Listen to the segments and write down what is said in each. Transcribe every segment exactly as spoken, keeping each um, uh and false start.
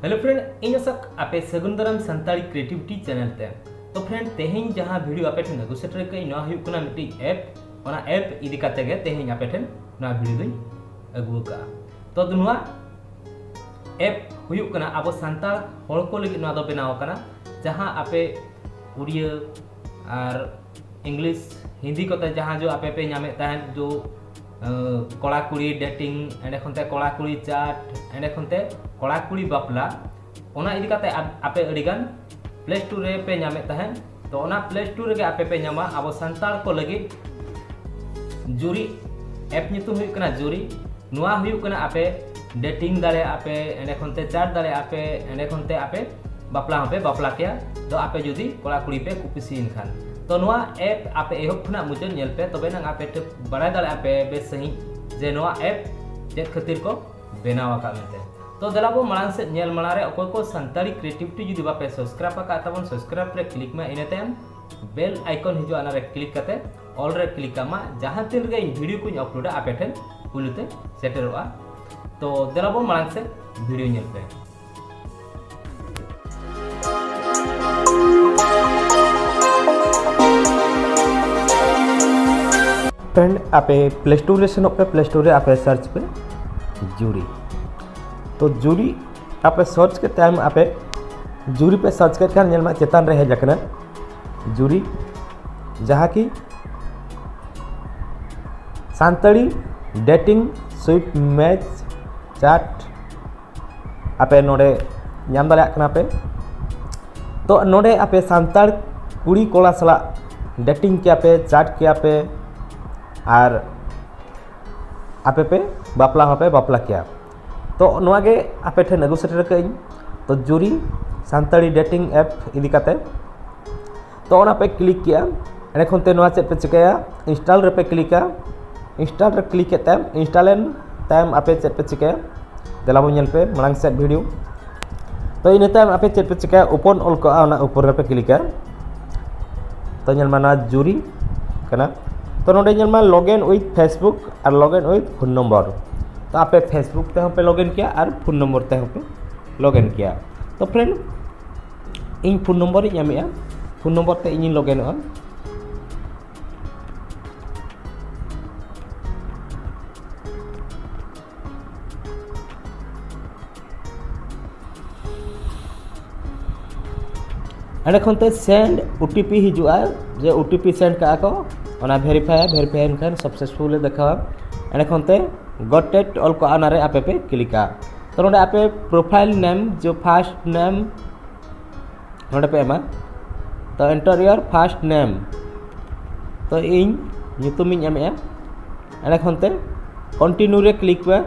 Hello friend, ᱤᱧ ᱟᱥᱚᱠ, ᱟᱯᱮ ᱥᱟᱹᱜᱩᱱ ᱫᱟᱨᱟᱢ ᱥᱟᱱᱛᱟᱲᱤ ᱠᱨᱤᱭᱮᱴᱤᱵᱷᱤᱴᱤ ᱪᱮᱱᱮᱞ ᱛᱮ᱾ ᱛᱚ friend, ᱛᱮᱦᱮᱧ ᱡᱟᱦᱟᱸ ᱵᱷᱤᱰᱤᱭᱳ ᱟᱯᱮ ᱴᱷᱮᱱ ᱟᱹᱜᱩ ᱥᱮᱴᱮᱨ ᱠᱟᱹᱧ, ᱱᱚᱣᱟ ᱦᱩᱭᱩᱜ ᱠᱟᱱᱟ ᱢᱤᱫᱴᱤᱡ ᱮᱯ᱾ ᱚᱱᱟ ᱮᱯ ᱤᱫᱤ ᱠᱟᱛᱮ ᱜᱮ ᱛᱮᱦᱮᱧ ᱟᱯᱮ ᱴᱷᱮᱱ ᱱᱚᱣᱟ ᱵᱷᱤᱰᱤᱭᱳ ᱫᱚᱧ ᱟᱹᱜᱩ ᱟᱠᱟᱫᱼᱟ᱾ ᱛᱚ ᱱᱚᱣᱟ ᱮᱯ ᱦᱩᱭᱩᱜ ᱠᱟᱱᱟ ᱟᱵᱚ ᱥᱟᱱᱛᱟᱲ ᱦᱚᱲ ᱠᱚ ᱞᱟᱹᱜᱤᱫ ᱱᱚᱣᱟ ᱫᱚ ᱵᱮᱱᱟᱣ ᱟᱠᱟᱱᱟ, ᱡᱟᱦᱟᱸ ᱟᱯᱮ ᱩᱲᱤᱭᱟᱹ ᱟᱨ ᱤᱝᱞᱤᱥ, ᱦᱤᱱᱫᱤ ᱠᱚᱛᱮ ᱡᱟᱦᱟᱸ ᱡᱚ ᱟᱯᱮ ᱯᱮ ᱧᱟᱢᱮᱫ ᱛᱟᱦᱮᱸᱫ ᱡᱚ ᱠᱚᱲᱟ ᱠᱩᱲᱤ ᱰᱮᱴᱤᱝ, ᱮᱸᱰᱮ ᱠᱷᱚᱱ ᱛᱮ ᱠᱚᱲᱟ ᱠᱩᱲᱤ ᱪᱟᱴ, ᱮᱸᱰᱮ ᱠᱷᱚᱱ ᱛᱮ ᱠᱚᱲᱟ ᱠᱩᱲᱤ ᱵᱟᱯᱞᱟ, ᱚᱱᱟ ᱤᱫᱤ ᱠᱟᱛᱮ ᱟᱯᱮ ᱟᱹᱰᱤ ᱜᱟᱱ ᱯᱞᱮ ᱥᱴᱳᱨ ᱨᱮ ᱯᱮ ᱧᱟᱢᱮᱫ ᱛᱟᱦᱮᱸᱫ᱾ ᱛᱚ ᱚᱱᱟ ᱯᱞᱮ ᱥᱴᱳᱨ ᱨᱮᱜᱮ ᱟᱯᱮ ᱯᱮ ᱧᱟᱢᱟ ᱟᱵᱚ ᱥᱟᱱᱛᱟᱲ ᱠᱚ ᱞᱟᱹᱜᱤᱫ ᱡᱩᱨᱤ ᱮᱯ ᱧᱩᱛᱩᱢ ᱦᱩᱭᱩᱜ ᱠᱟᱱᱟ ᱡᱩᱨᱤ᱾ ᱱᱚᱣᱟ ᱦᱩᱭᱩᱜ ᱠᱟᱱᱟ ᱟᱯᱮ ᱰᱮᱴᱤᱝ ᱫᱟᱲᱮᱭᱟᱜᱼᱟ ᱯᱮ, ᱮᱸᱰᱮ ᱠᱷᱚᱱ ᱛᱮ ᱪᱟᱴ ᱫᱟᱲᱮᱭᱟᱜᱼᱟ ᱯᱮ, ᱮᱸᱰᱮ ᱠᱷᱚᱱ ᱛᱮ ᱟᱯᱮ ᱵᱟᱯᱞᱟ ᱦᱚᱸᱯᱮ ᱵᱟᱯᱞᱟ ᱠᱮᱭᱟ᱾ ᱛᱚ ᱟᱯᱮ ᱡᱩᱫᱤ ᱠᱚᱲᱟ ᱠᱩᱲᱤ ᱯᱮ ᱠᱩᱥᱤᱭᱮᱱ ᱠᱷᱟᱱ, ᱛᱚ ᱱᱚᱣᱟ ᱮᱯ ᱟᱯᱮ ᱮᱦᱚᱵ ᱠᱷᱚᱱᱟᱜ ᱢᱩᱪᱟᱹᱫ ᱧᱮᱞ ᱯᱮ, ᱛᱚᱵᱮ ᱱᱟᱝ ᱟᱯᱮ ᱴᱷᱮᱱ ᱵᱟᱲᱟᱭ ᱫᱟᱲᱮᱭᱟᱜᱼᱟ ᱯᱮ ᱵᱮᱥ ᱥᱟᱺᱦᱤᱡ ᱡᱮ ᱱᱚᱣᱟ ᱮᱯ ᱪᱮᱫ ᱠᱷᱟᱹᱛᱤᱨ ᱠᱚ ᱵᱮᱱᱟᱣ ᱟᱠᱟᱫ ᱢᱮᱱᱛᱮ᱾ ᱛᱚ ᱫᱮᱞᱟ ᱵᱚ ᱢᱟᱲᱟᱝ ᱥᱮᱫ ᱧᱮᱞ ᱢᱟᱲᱟᱝ ᱨᱮ ᱚᱠᱚᱭ ᱠᱚ ᱥᱟᱱᱛᱟᱲᱤ ᱠᱨᱤᱭᱮᱴᱤᱵᱷᱤᱴᱤ ᱡᱩᱫᱤ ᱵᱟᱯᱮ ᱥᱟᱵᱥᱠᱨᱟᱭᱤᱵ ᱟᱠᱟᱫ ᱛᱟᱵᱚᱱ, ᱥᱟᱵᱥᱠᱨᱟᱭᱤᱵ ᱨᱮ ᱠᱞᱤᱠ ᱢᱟ, ᱤᱱᱟᱹ ᱛᱟᱭᱚᱢ ᱵᱮᱞ ᱟᱭᱠᱚᱱ ᱦᱤᱡᱩᱜᱼᱟ, ᱚᱱᱟ ᱨᱮ ᱠᱞᱤᱠ ᱠᱟᱛᱮ ᱚᱞ ᱨᱮ ᱠᱞᱤᱠ ᱠᱟᱜ ᱢᱟ᱾ ᱡᱟᱦᱟᱸ ᱛᱤᱱ ᱨᱮᱜᱮ ᱤᱧ ᱵᱷᱤᱰᱤᱭᱳ ᱠᱚᱧ ᱟᱯᱞᱳᱰᱟ ᱟᱯᱮ ᱴᱷᱮᱱ ᱯᱩᱭᱞᱩ ᱛᱮ ᱥᱮᱴᱮᱨᱚᱜᱼᱟ᱾ ᱛᱚ ᱫᱮᱞᱟ ᱵᱚ ᱢᱟᱲᱟᱝ ᱥᱮᱫ ᱵᱷᱤᱰᱤᱭᱳ ᱧᱮᱞ ᱯᱮ᱾ ᱯᱷᱨᱮᱱᱰ, ᱟᱯᱮ ᱯᱞᱮ ᱥᱴᱳᱨ ᱨᱮ ᱥᱮᱱᱚᱜ ᱯᱮ, ᱯᱞᱮ ᱥᱴᱳᱨ ᱨᱮ ᱟᱯᱮ ᱥᱟᱨᱪ ᱯᱮ ᱡᱩᱨᱤ᱾ ᱛᱚ ᱡᱩᱨᱤ ᱟᱯᱮ ᱥᱟᱨᱪ ᱠᱮᱫ ᱛᱟᱭᱚᱢ, ᱟᱯᱮ ᱡᱩᱨᱤ ᱯᱮ ᱥᱟᱨᱪ ᱠᱮᱫ ᱠᱷᱟᱱ ᱧᱮᱞ ᱢᱟ ᱪᱮᱛᱟᱱ ᱨᱮ ᱦᱮᱡ ᱟᱠᱟᱱᱟ ᱡᱩᱨᱤ, ᱡᱟᱦᱟᱸ ᱠᱤ ᱥᱟᱱᱛᱟᱲᱤ ᱰᱮᱴᱤᱝ ᱥᱩᱭᱤᱯ ᱢᱮᱪ ᱪᱟᱴ ᱟᱯᱮ ᱱᱚᱰᱮ ᱧᱟᱢ ᱫᱟᱲᱮᱭᱟᱜ ᱠᱟᱱᱟ ᱯᱮ᱾ ᱛᱚ ᱱᱚᱰᱮ ᱟᱯᱮ ᱥᱟᱱᱛᱟᱲ ᱠᱩᱲᱤ ᱠᱚᱲᱟ ᱥᱟᱞᱟᱜ ᱰᱮᱴᱤᱝ ᱠᱮᱭᱟ ᱯᱮ, ᱪᱟᱴ ᱠᱮᱭᱟ ᱯᱮ, ᱟᱨ ᱟᱯᱮ ᱯᱮ ᱵᱟᱯᱞᱟ ᱦᱚᱸᱯᱮ ᱵᱟᱯᱞᱟ ᱠᱮᱭᱟ᱾ ᱛᱚ ᱱᱚᱣᱟ ᱜᱮ ᱟᱯᱮ ᱴᱷᱮᱱ ᱟᱹᱜᱩ ᱥᱮᱴᱮᱨ ᱠᱟᱜ ᱟᱹᱧ᱾ ᱛᱚ ᱡᱩᱨᱤ ᱥᱟᱱᱛᱟᱲᱤ ᱰᱮᱴᱤᱝ ᱮᱯ ᱤᱫᱤ ᱠᱟᱛᱮ, ᱛᱚ ᱚᱱᱟ ᱯᱮ ᱠᱞᱤᱠ ᱠᱮᱜᱼᱟ᱾ ᱮᱸᱰᱮ ᱠᱷᱚᱱ ᱛᱮ ᱱᱚᱣᱟ ᱪᱮᱫ ᱯᱮ ᱪᱤᱠᱟᱹᱭᱟ, ᱤᱱᱥᱴᱚᱞ ᱨᱮᱯᱮ ᱠᱞᱤᱠᱟ᱾ ᱤᱱᱥᱴᱚᱞ ᱨᱮ ᱠᱞᱤᱠ ᱠᱮᱫ ᱛᱟᱭᱚᱢ, ᱤᱱᱥᱴᱚᱞ ᱮᱱ ᱛᱟᱭᱚᱢ ᱟᱯᱮ ᱪᱮᱫ ᱯᱮ ᱪᱤᱠᱟᱹᱭᱟ, ᱫᱮᱞᱟ ᱵᱚᱱ ᱧᱮᱞ ᱯᱮ ᱢᱟᱲᱟᱝ ᱥᱮᱫ ᱵᱷᱤᱰᱤᱭᱳ᱾ ᱛᱚ ᱤᱱᱟᱹ ᱛᱟᱭᱚᱢ ᱟᱯᱮ ᱪᱮᱫ ᱯᱮ ᱪᱤᱠᱟᱹᱭᱟ, ᱳᱯᱮᱱ ᱚᱞ ᱠᱚᱜᱼᱟ, ᱚᱱᱟ ᱩᱯᱚᱨ ᱨᱮᱯᱮ ᱠᱞᱤᱠᱟ᱾ ᱛᱚ ᱧᱮᱞ ᱢᱟ ᱱᱚᱣᱟ ᱡᱩᱨᱤ ᱠᱟᱱᱟ᱾ ᱛᱚ ᱱᱚᱰᱮ ᱧᱮᱞ ᱢᱟ log in with Facebook R log in with phone number᱾ ᱛᱚ ᱟᱯᱮ Facebook ᱛᱮᱦᱚᱸ ᱯᱮ log in ᱠᱮᱭᱟ ᱟᱨ ᱯᱷᱳᱱ ᱱᱚᱢᱵᱚᱨ ᱛᱮᱦᱚᱸ ᱯᱮ ᱞᱚᱜᱤᱱ ᱠᱮᱭᱟ᱾ ᱛᱚ ᱯᱷᱨᱮᱱᱰ, ᱤᱧ ᱯᱷᱳᱱ ᱱᱚᱢᱵᱚᱨ ᱤᱧ ᱮᱢᱮᱜᱼᱟ, ᱯᱷᱳᱱ ᱱᱚᱢᱵᱚᱨ ᱛᱮ ᱤᱧᱤᱧ ᱞᱚᱜᱤᱱᱚᱜᱼᱟ᱾ ᱮᱸᱰᱮ ᱠᱷᱚᱱ ᱛᱮ ᱥᱮᱱᱰ ᱳ ᱴᱤ ᱯᱤ ᱦᱤᱡᱩᱜᱼᱟ, ᱡᱮ ᱳ ᱴᱤ ᱯᱤ ᱥᱮᱱᱰ ᱠᱟᱜᱼᱟ ᱠᱚ, ᱚᱱᱟ ᱵᱷᱮᱨᱤᱯᱷᱟᱭᱟ, ᱵᱷᱮᱨᱤᱯᱷᱟᱭ ᱮᱱ ᱠᱷᱟᱱ ᱥᱟᱠᱥᱮᱥᱯᱷᱩᱞ ᱮ ᱫᱮᱠᱷᱟᱣᱟ᱾ ᱮᱸᱰᱮ ᱠᱷᱚᱱ ᱛᱮ ᱜᱚᱴ ᱴᱮᱴ ᱚᱞ ᱠᱚᱜᱼᱟ, ᱚᱱᱟ ᱨᱮ ᱟᱯᱮ ᱯᱮ ᱠᱞᱤᱠᱟ᱾ ᱛᱚ ᱱᱚᱰᱮ ᱟᱯᱮ ᱯᱨᱚᱯᱷᱟᱭᱤᱞ ᱱᱮᱢ, ᱡᱮ ᱯᱷᱟᱥᱴ ᱱᱮᱢ ᱱᱚᱰᱮ ᱯᱮ ᱮᱢᱟ᱾ ᱛᱚ ᱮᱱᱴᱟᱨ ᱭᱳᱨ ᱯᱷᱟᱥᱴ ᱱᱮᱢ, ᱛᱚ ᱤᱧ ᱧᱩᱛᱩᱢᱤᱧ ᱮᱢᱮᱜᱼᱟ᱾ ᱮᱸᱰᱮ ᱠᱷᱚᱱ ᱛᱮ ᱠᱚᱱᱴᱤᱱᱤᱭᱩ ᱨᱮ ᱠᱞᱤᱠ ᱯᱮ᱾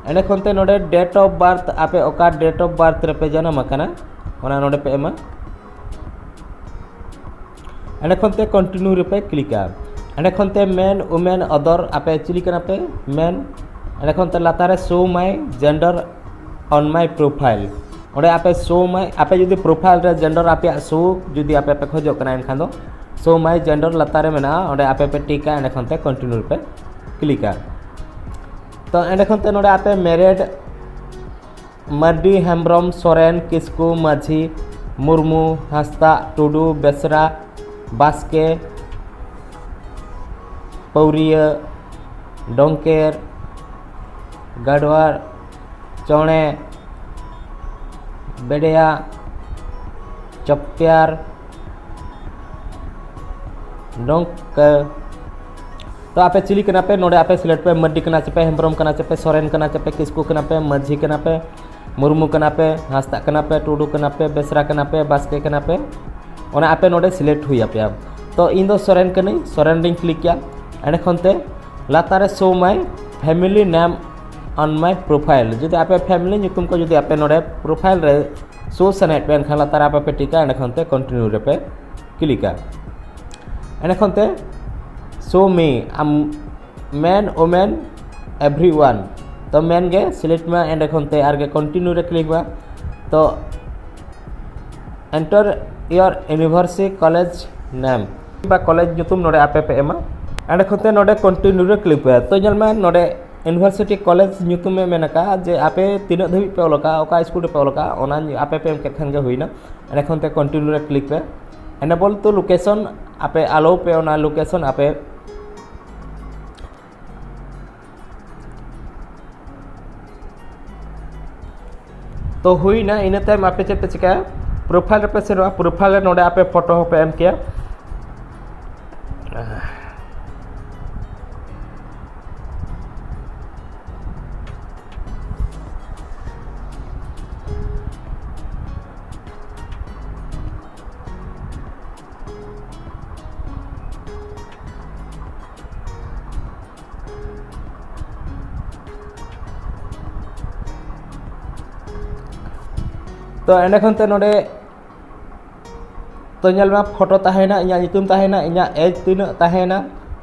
ᱮᱸᱰᱮ ᱠᱷᱚᱱ ᱛᱮ ᱱᱚᱰᱮ ᱰᱮᱴ ᱚᱯᱷ ᱵᱟᱨᱛᱷ, ᱟᱯᱮ ᱚᱠᱟ ᱰᱮᱴ ᱚᱯᱷ ᱵᱟᱨᱛᱷ ᱨᱮᱯᱮ ᱡᱟᱱᱟᱢ ᱟᱠᱟᱱᱟ, ᱚᱱᱟ ᱱᱚᱰᱮ ᱯᱮ ᱮᱢᱟ᱾ ᱮᱸᱰᱮ ᱠᱷᱚᱱ ᱛᱮ ᱠᱚᱱᱴᱤᱱᱤᱭᱩ ᱨᱮᱯᱮ ᱠᱞᱤᱠᱟ᱾ ᱮᱸᱰᱮ ᱠᱷᱚᱱ ᱛᱮ ᱢᱮᱱ, ᱣᱩᱢᱮᱱ, ᱚᱫᱚᱨ, ᱟᱯᱮ ᱪᱤᱞᱤ ᱠᱟᱱᱟ ᱯᱮ? ᱢᱮᱱ᱾ ᱮᱸᱰᱮ ᱠᱷᱚᱱ ᱛᱮ ᱞᱟᱛᱟᱨ ᱨᱮ ᱥᱳ ᱢᱟᱭ ᱡᱮᱱᱰᱟᱨ ᱚᱱ ᱢᱟᱭ ᱯᱨᱚᱯᱷᱟᱭᱤᱞ, ᱚᱸᱰᱮ ᱟᱯᱮ ᱥᱳ ᱢᱟᱭ, ᱟᱯᱮ ᱡᱩᱫᱤ ᱯᱨᱚᱯᱷᱟᱭᱤᱞ ᱨᱮ ᱡᱮᱱᱰᱟᱨ ᱟᱯᱮᱭᱟᱜ ᱥᱳ ᱡᱩᱫᱤ ᱟᱯᱮ ᱯᱮ ᱠᱷᱚᱡᱚᱜ ᱠᱟᱱᱟ, ᱮᱱᱠᱷᱟᱱ ᱫᱚ ᱥᱳ ᱢᱟᱭ ᱡᱮᱱᱰᱟᱨ ᱞᱟᱛᱟᱨ ᱨᱮ ᱢᱮᱱᱟᱜᱼᱟ, ᱚᱸᱰᱮ ᱟᱯᱮ ᱯᱮ ᱴᱤᱠᱟ, ᱮᱸᱰᱮ ᱠᱷᱚᱱ ᱛᱮ ᱠᱚᱱᱴᱤᱱᱤᱭᱩ ᱨᱮᱯᱮ ᱠᱞᱤᱠᱟ᱾ ᱛᱚ ᱮᱸᱰᱮ ᱠᱷᱚᱱ ᱛᱮ ᱱᱚᱰᱮ ᱟᱯᱮ ᱢᱮᱨᱮᱰ, ᱢᱟᱨᱰᱤ, ᱦᱮᱢᱵᱨᱚᱢ, ᱥᱚᱨᱮᱱ, ᱠᱤᱥᱠᱩ, ᱢᱟᱹᱡᱷᱤ, ᱢᱩᱨᱢᱩ, ᱦᱟᱸᱥᱫᱟᱜ, ᱴᱩᱰᱩ, ᱵᱮᱥᱨᱟ, ᱵᱟᱥᱠᱮ, ᱯᱟᱹᱣᱨᱤᱭᱟᱹ, ᱰᱚᱝᱠᱮᱨ, ᱜᱟᱰᱣᱟᱨ, ᱪᱚᱬᱮ, ᱵᱮᱰᱮᱭᱟ, ᱪᱚᱯᱮᱭᱟᱨ, ᱰᱚᱝᱠᱟᱹ᱾ ᱛᱚ ᱟᱯᱮ ᱪᱤᱞᱤ ᱠᱟᱱᱟ ᱯᱮ, ᱱᱚᱰᱮ ᱟᱯᱮ ᱥᱤᱞᱮᱠᱴ ᱯᱮ, ᱢᱟᱹᱨᱰᱤ ᱠᱟᱱᱟ ᱪᱮ ᱯᱮ, ᱦᱮᱢᱵᱨᱚᱢ ᱠᱟᱱᱟ ᱪᱮ ᱯᱮ, ᱥᱚᱨᱮᱱ ᱠᱟᱱᱟ ᱪᱮ ᱯᱮ, ᱠᱤᱥᱠᱩ ᱠᱟᱱᱟ ᱯᱮ, ᱢᱟᱹᱡᱷᱤ ᱠᱟᱱᱟ ᱯᱮ, ᱢᱩᱨᱢᱩ ᱠᱟᱱᱟ ᱯᱮ, ᱦᱟᱸᱥᱫᱟᱜ ᱠᱟᱱᱟ ᱯᱮ, ᱴᱩᱰᱩ ᱠᱟᱱᱟ ᱯᱮ, ᱵᱮᱥᱨᱟ ᱠᱟᱱᱟ ᱯᱮ, ᱵᱟᱥᱠᱮ ᱠᱟᱱᱟ ᱯᱮ, ᱚᱱᱟ ᱟᱯᱮ ᱱᱚᱰᱮ ᱥᱤᱞᱮᱠᱴ ᱦᱩᱭ ᱟᱯᱮᱭᱟ᱾ ᱛᱚ ᱤᱧ ᱫᱚ ᱥᱚᱨᱮᱱ ᱠᱟᱹᱱᱟᱹᱧ, ᱥᱚᱨᱮᱱ ᱨᱤᱧ ᱠᱞᱤᱠ ᱠᱮᱭᱟ᱾ ᱮᱸᱰᱮ ᱠᱷᱚᱱ ᱛᱮ ᱞᱟᱛᱟᱨ ᱨᱮ ᱥᱳ ᱢᱟᱭ ᱯᱷᱮᱢᱤᱞᱤ ᱱᱮᱢ ᱚᱱ ᱢᱟᱭ ᱯᱨᱚᱯᱷᱟᱭᱤᱞ, ᱡᱩᱫᱤ ᱟᱯᱮ ᱯᱷᱮᱢᱤᱞᱤ ᱧᱩᱛᱩᱢ ᱠᱚ ᱡᱩᱫᱤ ᱟᱯᱮ ᱱᱚᱰᱮ ᱯᱨᱚᱯᱷᱟᱭᱤᱞ ᱨᱮ ᱥᱳ ᱥᱟᱱᱟᱭᱮᱫ ᱯᱮ, ᱮᱱᱠᱷᱟᱱ ᱞᱟᱛᱟᱨ ᱨᱮ ᱟᱯᱮ ᱯᱮ ᱴᱤᱠᱟ, ᱮᱸᱰᱮ ᱠᱷᱚᱱ ᱛᱮ ᱠᱚᱱᱴᱤᱱᱤᱭᱩ ᱨᱮᱯᱮ ᱠᱞᱤᱠᱟ᱾ ᱮᱸᱰᱮ ᱠᱷᱚᱱ ᱛᱮ ᱥᱳ ᱢᱤ, ᱟᱢ ᱢᱮᱱ, ᱣᱩᱢᱮᱱ, ᱮᱵᱷᱨᱤ ᱣᱟᱱ᱾ ᱛᱚ ᱢᱮᱱ ᱜᱮ ᱥᱤᱞᱮᱠᱴ ᱢᱮ, ᱮᱸᱰᱮ ᱠᱷᱚᱱ ᱛᱮ ᱟᱨ ᱜᱮ ᱠᱚᱱᱴᱤᱱᱤᱭᱩ ᱨᱮ ᱠᱞᱤᱠ ᱢᱮ᱾ ᱛᱚ ᱮᱱᱴᱟᱨ ᱭᱳᱨ ᱤᱭᱩᱱᱤᱵᱷᱟᱨᱥᱤᱴᱤ ᱠᱚᱞᱮᱡᱽ ᱱᱮᱢ ᱵᱟ ᱠᱚᱞᱮᱡᱽ ᱧᱩᱛᱩᱢ ᱱᱚᱰᱮ ᱟᱯᱮ ᱯᱮ ᱮᱢᱟ᱾ ᱮᱸᱰᱮ ᱠᱷᱚᱱ ᱛᱮ ᱱᱚᱰᱮ ᱠᱚᱱᱴᱤᱱᱤᱭᱩ ᱨᱮ ᱠᱞᱤᱠ ᱯᱮ᱾ ᱛᱚ ᱧᱮᱞ ᱢᱮ ᱱᱚᱰᱮ university college ᱧᱩᱛᱩᱢᱮ ᱢᱮᱱ ᱟᱠᱟᱫᱼᱟ ᱡᱮ ᱟᱯᱮ ᱛᱤᱱᱟᱹᱜ ᱫᱷᱟᱹᱵᱤᱡ ᱯᱮ ᱚᱞ ᱟᱠᱟᱫᱼᱟ, ᱚᱠᱟ ᱥᱠᱩᱞ ᱨᱮᱯᱮ ᱚᱞ ᱟᱠᱟᱫᱼᱟ, ᱚᱱᱟ ᱟᱯᱮ ᱯᱮ ᱮᱢ ᱠᱮᱫ ᱠᱷᱟᱱ ᱜᱮ ᱦᱩᱭᱱᱟ᱾ ᱮᱸᱰᱮ ᱠᱷᱚᱱ ᱛᱮ continue ᱨᱮ click ᱯᱮ᱾ Enable to location, ᱟᱯᱮ allow ᱯᱮ ᱚᱱᱟ location ᱟᱯᱮ᱾ ᱛᱚ ᱦᱩᱭᱱᱟ, ᱤᱱᱟᱹ ᱛᱟᱭᱚᱢ ᱟᱯᱮ ᱪᱮᱫ ᱯᱮ ᱪᱤᱠᱟᱹᱭᱟ, profile ᱨᱮᱯᱮ ᱥᱮᱱᱚᱜᱼᱟ᱾ Profile ᱨᱮ ᱱᱚᱰᱮ ᱟᱯᱮ ᱯᱷᱳᱴᱳ ᱦᱚᱸᱯᱮ ᱮᱢ ᱠᱮᱭᱟ᱾ ᱛᱚ ᱮᱸᱰᱮ ᱠᱷᱚᱱ ᱛᱮ ᱱᱚᱰᱮ ᱛᱚ ᱧᱮᱞ ᱢᱮ, ᱯᱷᱳᱴᱳ ᱛᱟᱦᱮᱱᱟ, ᱤᱧᱟᱹᱜ ᱧᱩᱛᱩᱢ ᱛᱟᱦᱮᱱᱟ, ᱤᱧᱟᱹᱜ age ᱛᱤᱱᱟᱹᱜ ᱛᱟᱦᱮᱱᱟ,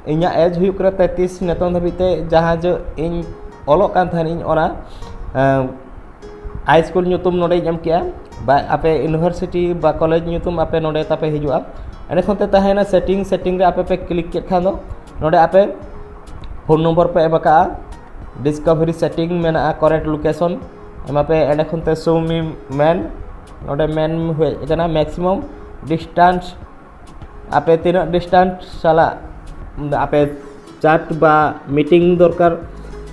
ᱤᱧᱟᱹᱜ age ᱦᱩᱭᱩᱜ ᱠᱟᱱᱟ ᱛᱮᱛᱨᱤᱥ ᱱᱤᱛᱚᱝ ᱫᱷᱟᱹᱵᱤᱡ ᱛᱮ, ᱡᱟᱦᱟᱸ ᱡᱮ ᱤᱧ ᱚᱞᱚᱜ ᱠᱟᱱ ᱛᱟᱦᱮᱱᱤᱧ ᱚᱱᱟ, ᱮᱸ, high school ᱧᱩᱛᱩᱢ ᱱᱚᱰᱮᱧ ᱮᱢ ᱠᱮᱜᱼᱟ, ᱵᱟ ᱟᱯᱮ university ᱵᱟ college ᱧᱩᱛᱩᱢ ᱟᱯᱮ ᱱᱚᱰᱮ ᱛᱟᱯᱮ ᱦᱤᱡᱩᱜᱼᱟ᱾ ᱮᱸᱰᱮ ᱠᱷᱚᱱ ᱛᱮ ᱛᱟᱦᱮᱱᱟ setting, setting ᱨᱮ ᱟᱯᱮ ᱯᱮ click ᱠᱮᱫ ᱠᱷᱟᱱ ᱫᱚ ᱱᱚᱰᱮ ᱟᱯᱮ phone number ᱯᱮ ᱮᱢ ᱟᱠᱟᱜᱼᱟ, discovery setting ᱢᱮᱱᱟᱜᱼᱟ, correct location ᱮᱢᱟ ᱯᱮ, ᱮᱸᱰᱮ ᱠᱷᱚᱱ ᱛᱮ show me man, ᱱᱚᱰᱮ man ᱦᱮᱡ ᱟᱠᱟᱱᱟ, maximum distance ᱟᱯᱮ ᱛᱤᱱᱟᱹᱜ distance ᱥᱟᱞᱟᱜ ᱟᱯᱮ chat ᱵᱟ meeting ᱫᱚᱨᱠᱟᱨ,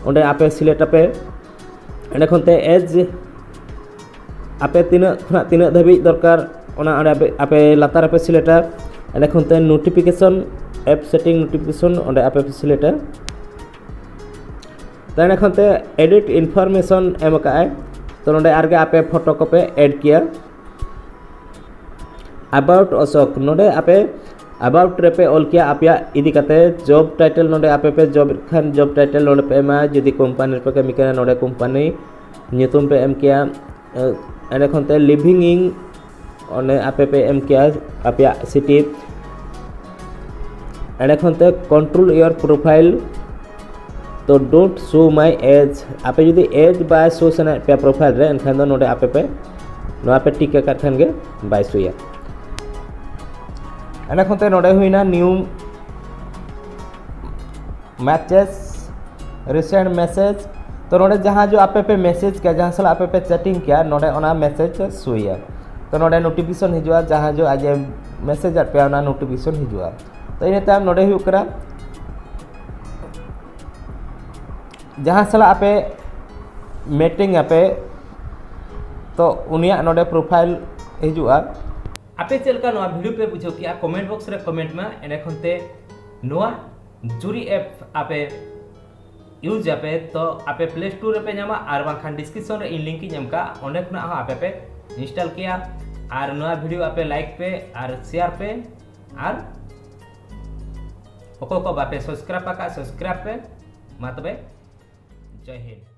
ᱚᱸᱰᱮ ᱟᱯᱮ select ᱟᱯᱮ᱾ ᱮᱸᱰᱮ ᱠᱷᱚᱱ ᱛᱮ age ᱟᱯᱮ ᱛᱤᱱᱟᱹᱜ ᱠᱷᱚᱱᱟᱜ ᱛᱤᱱᱟᱹᱜ ᱫᱷᱟᱹᱵᱤᱡ ᱫᱚᱨᱠᱟᱨ, ᱚᱱᱟ ᱚᱸᱰᱮ ᱟᱯᱮ, ᱟᱯᱮ ᱞᱟᱛᱟᱨ ᱨᱮᱯᱮ select ᱟ᱾ ᱮᱸᱰᱮ ᱠᱷᱚᱱ ᱛᱮ notification, app setting notification ᱚᱸᱰᱮ ᱟᱯᱮ ᱯᱮ select ᱟ᱾ ᱛᱚ ᱮᱸᱰᱮ ᱠᱷᱚᱱ ᱛᱮ edit information ᱮᱢ ᱟᱠᱟᱫ ᱟᱭ, ᱛᱚ ᱱᱚᱰᱮ ᱟᱨᱜᱮ ᱟᱯᱮ ᱯᱷᱳᱴᱳ ᱠᱚᱯᱮ add ᱠᱮᱭᱟ᱾ About ᱚᱥᱳᱠ, ᱱᱚᱰᱮ ᱟᱯᱮ about ᱨᱮᱯᱮ ᱚᱞ ᱠᱮᱭᱟ ᱟᱯᱮᱭᱟᱜ ᱤᱫᱤ ᱠᱟᱛᱮ᱾ Job title ᱱᱚᱰᱮ ᱟᱯᱮ ᱯᱮ job ᱮᱫ ᱠᱷᱟᱱ job title ᱱᱚᱰᱮ ᱯᱮ ᱮᱢᱟ, ᱡᱩᱫᱤ company ᱨᱮᱯᱮ ᱠᱟᱹᱢᱤ ᱠᱟᱱᱟ ᱱᱚᱰᱮ company ᱧᱩᱛᱩᱢ ᱯᱮ ᱮᱢ ᱠᱮᱭᱟ᱾ ᱮᱸ, ᱮᱸᱰᱮ ᱠᱷᱚᱱ ᱛᱮ living in ᱚᱸᱰᱮ ᱟᱯᱮ ᱯᱮ ᱮᱢ ᱠᱮᱭᱟ ᱟᱯᱮᱭᱟᱜ city᱾ ᱮᱸᱰᱮ ᱠᱷᱚᱱ ᱛᱮ control your profile, ᱛᱚ don't show my age, ᱟᱯᱮ ᱡᱩᱫᱤ age ᱵᱟᱭ show ᱥᱟᱱᱟᱭᱮᱫ ᱯᱮᱭᱟ profile ᱨᱮ, ᱮᱱᱠᱷᱟᱱ ᱫᱚ ᱱᱚᱰᱮ ᱟᱯᱮ ᱯᱮ, ᱱᱚᱣᱟ ᱯᱮ tick ᱟᱠᱟᱫ ᱠᱷᱟᱱ ᱜᱮ ᱵᱟᱭ ᱥᱳᱭᱟ᱾ ᱮᱸᱰᱮ ᱠᱷᱚᱱ ᱛᱮ ᱱᱚᱰᱮ ᱦᱩᱭᱱᱟ new matches, recent message, ᱛᱚ ᱱᱚᱰᱮ ᱡᱟᱦᱟᱸ ᱡᱚ ᱟᱯᱮ ᱯᱮ ᱢᱮᱥᱮᱡᱽ ᱠᱮᱭᱟ, ᱡᱟᱦᱟᱸ ᱥᱟᱞᱟᱜ ᱟᱯᱮ ᱯᱮ ᱪᱮᱴᱤᱝ ᱠᱮᱭᱟ, ᱱᱚᱰᱮ ᱚᱱᱟ ᱢᱮᱥᱮᱡᱽ ᱥᱳᱭᱟ᱾ ᱛᱚ ᱱᱚᱰᱮ ᱱᱳᱴᱤᱯᱷᱤᱠᱮᱥᱚᱱ ᱦᱤᱡᱩᱜᱼᱟ, ᱡᱟᱦᱟᱸ ᱡᱚ ᱟᱡ ᱮ ᱢᱮᱥᱮᱡᱽ ᱟᱫ ᱯᱮᱭᱟ ᱚᱱᱟ ᱱᱳᱴᱤᱯᱷᱤᱠᱮᱥᱚᱱ ᱦᱤᱡᱩᱜᱼᱟ᱾ ᱛᱚ ᱤᱱᱟᱹ ᱛᱟᱭᱚᱢ ᱱᱚᱰᱮ ᱦᱩᱭᱩᱜ ᱠᱟᱱᱟ ᱡᱟᱦᱟᱸ ᱥᱟᱞᱟᱜ ᱟᱯᱮ ᱢᱤᱴᱤᱝ ᱟᱯᱮ, ᱛᱚ ᱩᱱᱤᱭᱟᱜ ᱱᱚᱰᱮ ᱯᱨᱚᱯᱷᱟᱭᱤᱞ ᱦᱤᱡᱩᱜᱼᱟ᱾ ᱟᱯᱮ ᱪᱮᱫ ᱞᱮᱠᱟ ᱱᱚᱣᱟ ᱵᱷᱤᱰᱤᱭᱳ ᱯᱮ ᱵᱩᱡᱷᱟᱹᱣ ᱠᱮᱜᱼᱟ, ᱠᱚᱢᱮᱱᱴ ᱵᱚᱠᱥ ᱨᱮ ᱠᱚᱢᱮᱱᱴ ᱢᱟ᱾ ᱮᱸᱰᱮ ᱠᱷᱚᱱ ᱛᱮ ᱱᱚᱣᱟ ᱡᱩᱨᱤ ᱮᱯ ᱟᱯᱮ ᱤᱭᱩᱡᱽ ᱟᱯᱮ, ᱛᱚ ᱟᱯᱮ ᱯᱞᱮ ᱥᱴᱳᱨ ᱨᱮᱯᱮ ᱧᱟᱢᱟ, ᱟᱨ ᱵᱟᱝᱠᱷᱟᱱ ᱰᱤᱥᱠᱨᱤᱯᱥᱚᱱ ᱨᱮ ᱤᱧ ᱞᱤᱝᱠ ᱤᱧ ᱮᱢ ᱠᱟᱜᱼᱟ, ᱚᱸᱰᱮ ᱠᱷᱚᱱᱟᱜ ᱦᱚᱸ ᱟᱯᱮ ᱯᱮ ᱤᱱᱥᱴᱚᱞ ᱠᱮᱭᱟ᱾ ᱟᱨ ᱱᱚᱣᱟ ᱵᱷᱤᱰᱤᱭᱳ ᱟᱯᱮ ᱞᱟᱭᱤᱠ ᱯᱮ ᱟᱨ ᱥᱮᱭᱟᱨ ᱯᱮ, ᱟᱨ ᱚᱠᱚᱭ ᱠᱚ ᱵᱟᱯᱮ ᱥᱟᱵᱥᱠᱨᱟᱭᱤᱵ ᱟᱠᱟᱫ, ᱥᱟᱵᱥᱠᱨᱟᱭᱤᱵ ᱯᱮ᱾ ᱢᱟ ᱛᱚᱵᱮ, ᱡᱚᱭ ᱦᱤᱱᱫ᱾